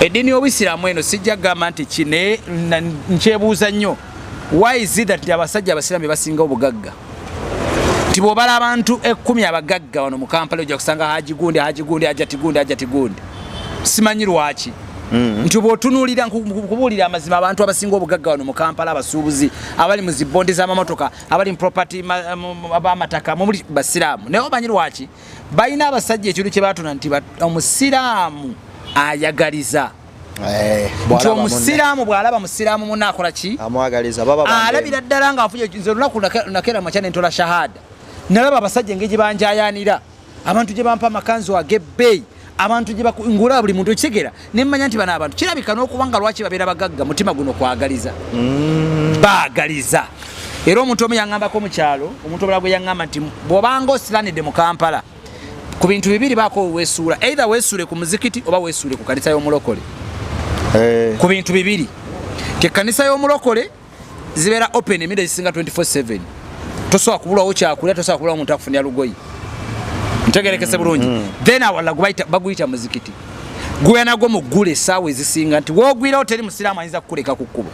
Eddiini y'Obusiraamu eno, sijja kugamba nti kine nkyebuuza nnyo, why is it that nti abasajja abasiraamu be basinga obugagga? Nti bw'obala abantu 10 abagagga wano mu Kampala, ojja kusanga Haji gundi, Haji gundi, Hajati gundi, Hajati gundi. Simanyi lwaki. Nti bw'otunuulira, nkubuulira amazima, abantu abasinga obugagga wano mu Kampala, abasuubuzi abali mu zibondi z'amamotoka, abali mu property, ab'amataka, mumuli basiraamu. Naye omanyi lwaki? Balina abasajja ekintu kye baatuna nti omusiraamu ayagaliza. Nti Bw'alaba munne. Omusiraamu bw'alaba musiraamu munne akola ki? Amwagaliza, baba bande. Alabira ddala nga afunye. Nze olunaku nakeera makya nentola shahada, nalaba abasajja engeri gye banjayanira, abantu gye bampa amakanzu ag'ebbeeyi, abantu gye ngula buli muntu, okitegeera? Nemmanya nti bano abantu kirabika n'okuba nga lwaki babeera bagagga, mutima guno kwagaliza, baagaliza. Era omuntu omu yaŋŋambako mu kyalo, omuntu omulala gwe yaŋŋamba nti bw'obanga osiranidde mu Kampala ku bintu bibiri, baako weesuula, either weesuule ku muzikiti oba weesuule ku kanisa y'omulokole. Ku bintu bibiri, ti ekkanisa y'omulokole zibeera open emirundi ezisinga 24/7, tosobola kubulwawo kyakulya, tosobola kubulwawo omuntu akufunira lugoyi. Ntegerekese bulungi? Then awalala baguyita muzikiti, guya nagwo muggule essaawa ezisinga, nti woogwirawo teri musiraamu ayinza kukuleka ku kkubo.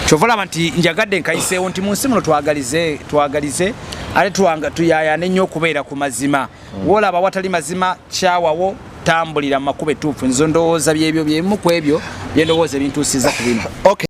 Kyova olaba nti njagadde nkayiseewo nti mu nsi muno twagalize, twagalize, ate tuyayane nnyo okubeera ku mazima. Woolaba watali mazima, kyawawo, tambulira mu makubo ettuufu. Nzo ndowooza byebyo, byemu ku ebyo byendowooza ebintuusiza ku bino. Okay.